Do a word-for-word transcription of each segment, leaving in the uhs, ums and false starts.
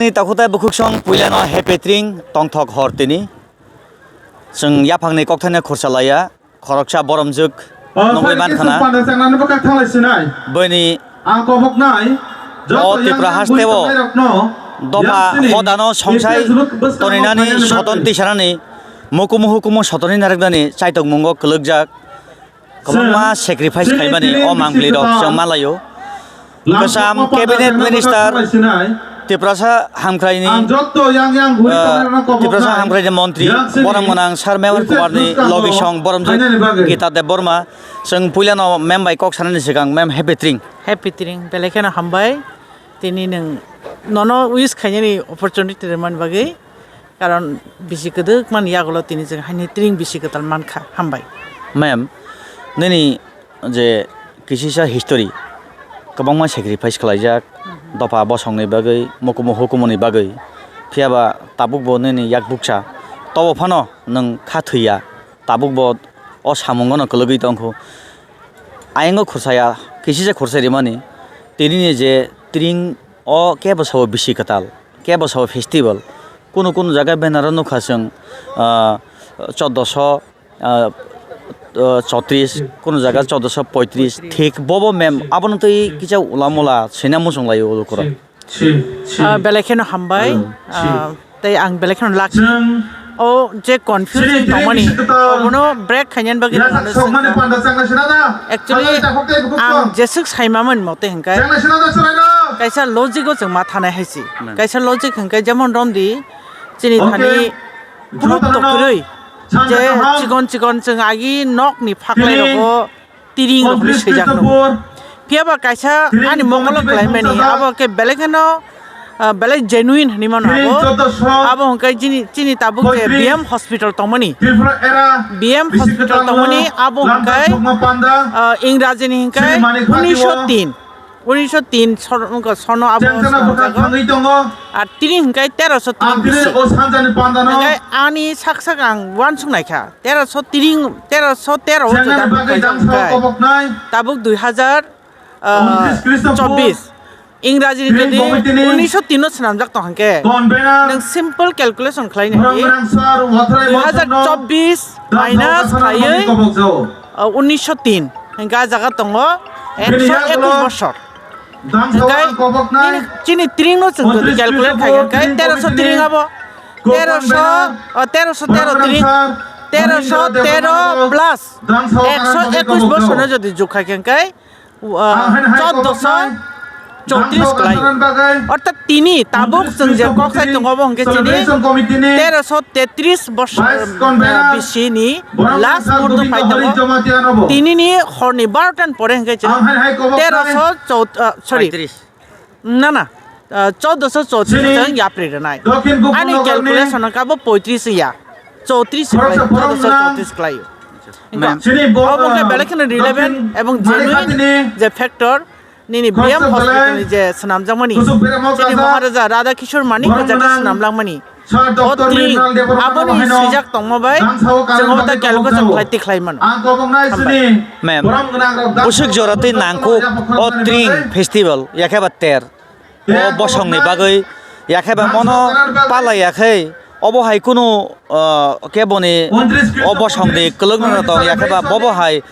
Ni takhutai bukhuksong puilano happy tring tongthok hor tini. Chwng yaphangni kokthaino khursa laiya, khoroksa boromjwk nugwi mankha na. Bini o Tripura hasteo dopha hodano songsai toninani soton tisanani mukumu hukumu sotoni narwknani chaitokmungo kwlwkjak. Kwbangma sacrifice khaimani o mangpli rok chwng malaio. Kwcham cabinet minister Tiprasa hamkraini, Tiprasa hamkraini montri borom gwnang Sir Mewan Kumar ni logisong boromjwk Gita Debbarma. Chwng puilano mem bai kok sanani swkang mem happy tring. Happy tring, belai kheno hambai. Tini nwng nono wish khainani opportunity rwmani bagwi. Karon bisi kwdwkmani yagulo tini chwng haini tring bisi kwtal mankha. Hambai. Ma'am, nini je kisisa history kwbangma sacrifice khlaijak, dopha bosongni bagwi, mukumu hukumuni bagwi, phiyaba tabukbo nini yak bukcha, tobo phano nwng kha thwiya, tabukbo o samungono kwlwgwi tongkhu. Ayang o khursa ya, kisisa khursa rimani, tinini je tring o kebo sabo bisi kwtal, kebo sabo festival. Kunu kunu jaga banner o nukha chwng, ah, chordoso, ah, ah, chotris, kunu jaga chordoso poitris, thik bobo mem, abono twi kisa ula mula sina muchung laio ulukurok. Ah, belai kheno hambai. Ah, tei ang belai kheno lak. O je confusion tongmani, obono break khainani bagwi rwmani sengkha. Actually, ang jeswk saimamani mote hwnkhe, kaisa logic o chwng ma thanai hai se. Kaisa logic hwnkhe jemon romdi, chini thani proof to kwrwi je chikon chikon chwng agi nokni phaklai rogo tiring rokni swijak tongo. Phiyaba kaisa ani mokolo kwlaimani, abo khe belai kheno, ah, belai genuine hinwi mano abo. Abo hwnkhe chini, chini tabuk je B M hospital tongmani. B M hospital tongmani, abo hwnkhe, ah, Ingrajini hwnkhe unisho tin. Unisho tin sor-, wngkha sono abo swnamjago. Ar tini hwnkhe teroso tin bisi. Hwnkhe ani sak sak ang uansuk naikha. Teroso tring, teroso tero o jwda bwkhaijak hwnkhe. Tabuk dui hazar, ah, chobbish. Ingrajini jodi unisho tin o swnamjak tong hwnkhe. Nwng simple calculation khlai nai di. Dui hazar chobbish minus khlaiwi, ah, unisho tin. Hwnkhe ah jaga tongo ekso ekush bosor. Hwnkhe nini, chini tring no chwng jodi calculate khai hwnkhe teroso tring abo. Teroso, o, teroso tero tring, teroso tero plus ekso ekush bosorno jodi jug khai hwnkhe, o, chordoso chowtris kwlai. Orthat tini tabuk chwng je kok sai tongo bo hwnkhe chini teroso tetris bosor, eh, bisini last murdo phai tongo. Tinini horni barota ni pore hwnkhe chini teroso chou-, ah, sorry. Na, na, ah, chordoso chowtris chwng yapri rwnai. Ani calculation hwnkha bo poitris ya. Chowtris kwlai, chordoso chowtris kwlai. Obo hwnkhe belai kheno relevant ebong genuine je factor. Nini B M hospital ni je swnamjakmani, chini Maharaja Radha Kishore Manik Praja ni swnamlangmani. O tring aboni swijak tongma bai chwng obo ta calculation khlai tikhlai mano. Ma'am, bwswk jora twi nangkuk o tring festival, yakhe ba ter. O bosongni bagwi, yakhe ba mono pala yakhe, obo hai kunu, ah, keboni o bosongni kwlwknwno tong, yakhe ba bobo hai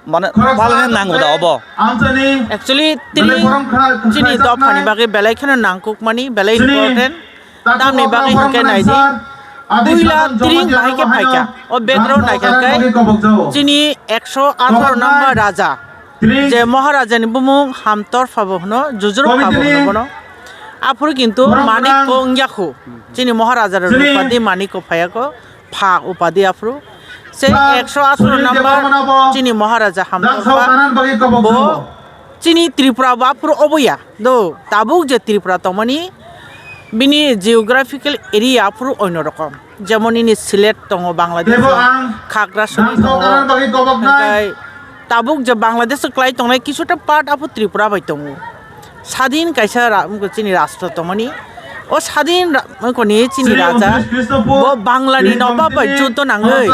Mane, palani nango da obo? Actually, tini chini dophani bagwi belai kheno nangkukmani, belai important. Tamni bagwi hwnkhe nai di. Puila tring bahai khe phaikha. O background naikha khe chini ekso atharo number raja, je Maharajani bumung Hamtor phabo hwno, Jujuru phabo hwno bono. Aphuru kintu Manik ko wngya khu. Chini Maharaja rok upadi Manik ko phaiya ko. Pha upadi aphuru. Se ekso atharo number chini Maharaja Hamtor pha. Bo chini Tripura bo aphuru obo ya. Do, tabuk je Tripura tongmani, bini geographical area aphuru oino rokom. Jemon nini Sylhet tongo, Bangladesh o, Khagrasuri tongo. Hwnkhe tabuk je Bangladesh o kwlai tongnai kisuta part aphuru Tripura bai tongo. Sadin kaisa ra-, wngkha chini rashtra tongmani. O sadin ra-, wngkha ni chini raja. Bo Bangla ni nokbar bai juddo nangwi.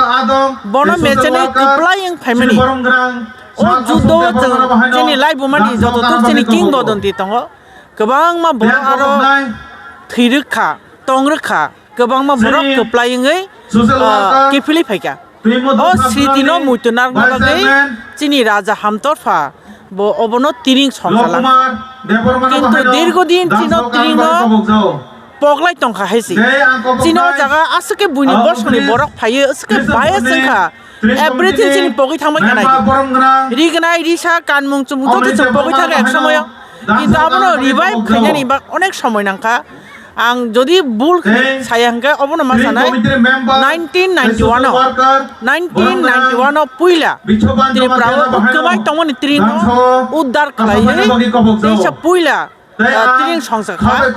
Bono mechenwi kwplai wng phaimani. O juddo o chwng chini laibuma ni joto tuk chini king bodonti tongo. Kwbangma borok aro thwi rwkha, tong rwkha, kwbangma borok kwplai wngwi, ah, kiphilwi phaikha. O sritino muitu narwkna bagwi chini Raja Hamtorpha bo obono tiring songchalang. Kintu dirgo din chino tiringno poglai tongkha hai se. Chini o jaga aswk khe buini bosongni borok phaiwi aswk khe bias wngkha. Everything chini pogwi thangbai kha nai. Rignai, risa, kanmung, chumung joto chwng pogwi thangkha ek somoyo. Kintu abono revive khainani bak onek somoi nangkha. Ang jodi bul saya hwnkhe obono ma sanai, nineteen ninety-one o, nineteen ninety-one o puila Tripura o kwmai tongmani tiringno uddar khlaiwi teisa puila, ah, tiring songcha kha.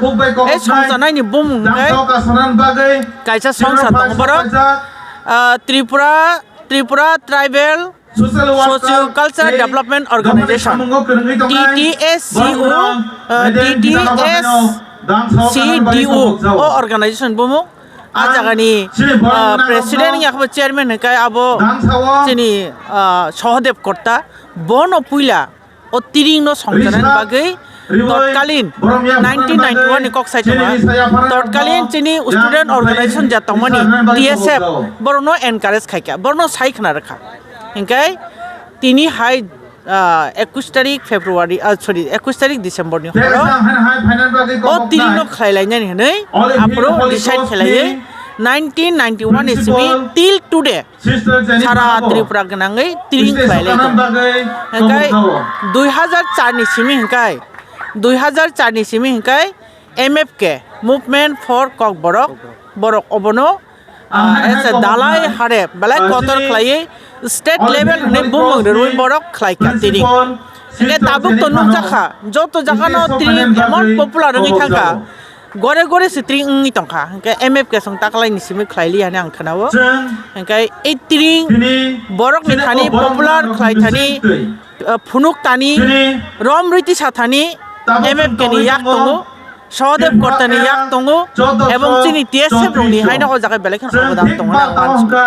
E songchanaini bumung hwnkhe kaisa songsa tongo borok, ah, Tripura, Tripura Tribal Socio Cultural Development Organization, T T S C O, ah, T T S C D O, o organization bumung. A jagani, ah, president wngya khe bo chairman hwnkhe abo chini, ah, Sohodev Korta, bono puila o tiringno songchanani bagwi totkalin nineteen ninety-one ni kok sai tongo. Totkalin chini student organization ja tongmani T S F borokno encourage khaikha, borokno sai khna rwkha. Hinkhe tini hai, ah, ekwis tarik February, ah, sorry, ekwis tarik December ni horo o tiringno khlai lainani hwnwi aphuru decide khlaiwi nineteen ninety-one ni simi till today sara Tripura gwnangwi tiring khlai lai tongo. Hwnkhe dui hazar char ni simi hwnkhe, dui hazar char ni simi hwnkhe M F K, Movement for Kokborok, borok obono, ah, as a dalai harep belai kotor khlaiwi state level hwnwi bumung rwui borok khlai kha tiring. Hwnkhe tabuk to nukjakha, joto jagano tiring emon popular wngwi thangkha. Gore gore se tiring wngwi tongkha, hwnkhe M F K song taklaini simi khlai li hwnwi ang khwnao. Hwnkhe ei tiring borokni thani popular khlai thani, ah, phunuk tani, rom rwitwi sa thani M F K ni yak tongo, Sohodev Korta ni yak tongo, ebong chini T S F rokni haino o jaga belai kheno obodhan tongo na ang uansukha.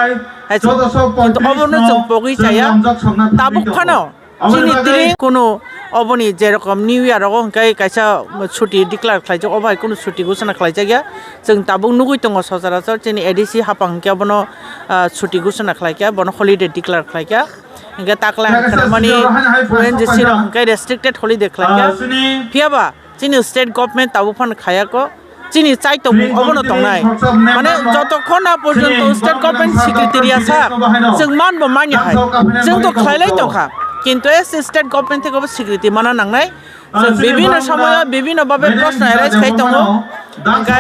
Hai se, kintu obono chwng pogwi chaya, tabuk phano chini tini kunu oboni jerokom New Year rogo hwnkhe kaisa chuti declare khlaijak, obo hai kunu chuti ghosona khlaijakya. Chwng tabuk nugwi tongo sochorachor chini A D C haphang hwnkhe obono, ah, chuti ghosona khlaikha, bono holiday declare khlaikha. Hwnkhe taklai ang khwnamani O N G C rok hwnkhe restricted holiday khlaikha. Phiyaba chini state government tabuk phano khayako. Chini chai tongmung obono tongnai. Mane jotokhon na porjonto state government swikriti riya sa, chwng manbo manya hai. Chwng to khlailai tongkha. Kintu as state government theke bo swikriti mana nangnai. Chwng bibhinno somoyo bibhinno babe proshno arise khai tongo. Hwnkhe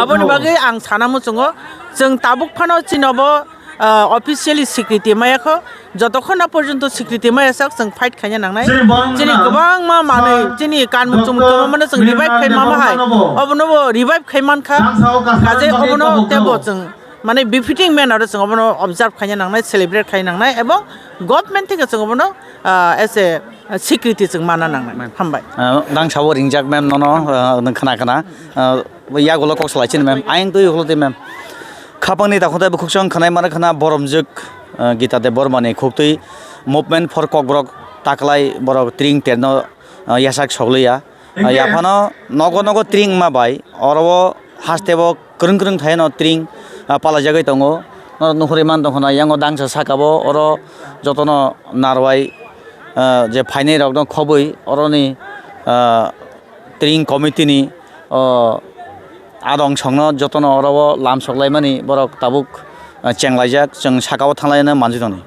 aboni bagwi ang sana muchungo, chwng tabuk phano chini bo ah, officially swikriti maya kho, jotokhon na porjonto swikriti maya sak, chwng fight khaina nangnai. Chini kwbangma manwi, chini kanmung chumung kwbangmano chwng revive khai mama hai. Obono bo revive khai mankha. Kaje obono tebo chwng, mane, befitting manner o chwng obono observe khaina nangnai, celebrate khaina nangnai, ebong government theke chwng obono, ah, as a, ah, swikriti chwng mana nangnai. Hambai. Ah, nang sabo ringjak ma'am nono, ah, nwng khna khna. Ah, Yagulo kok salai chini ma'am, ayang twi ulo twi ma'am. Khapangni takhuk tei bukhuk chwng khwnai mano khna boromjwk, ah, Gita Debbarmani khuktwi Movement for Kokborok taklai borok tring terno, ah, yasak soglia. Ah, yaphano nogo nogo tring ma bai, oro o haste bo kwrwng kwrwng thaino tring, ah, palajagwi tongo. Norok nukhuri man tongkhna yango dangsa saka bo oro jotono narwai, ah, je phainai rokno khobwi oroni, ah, tring committee ni, o, adong songno jotono oro o lam soklaimani borok tabuk, o, chenglaijak, chwng saka o thanglaina manjwi tongdi.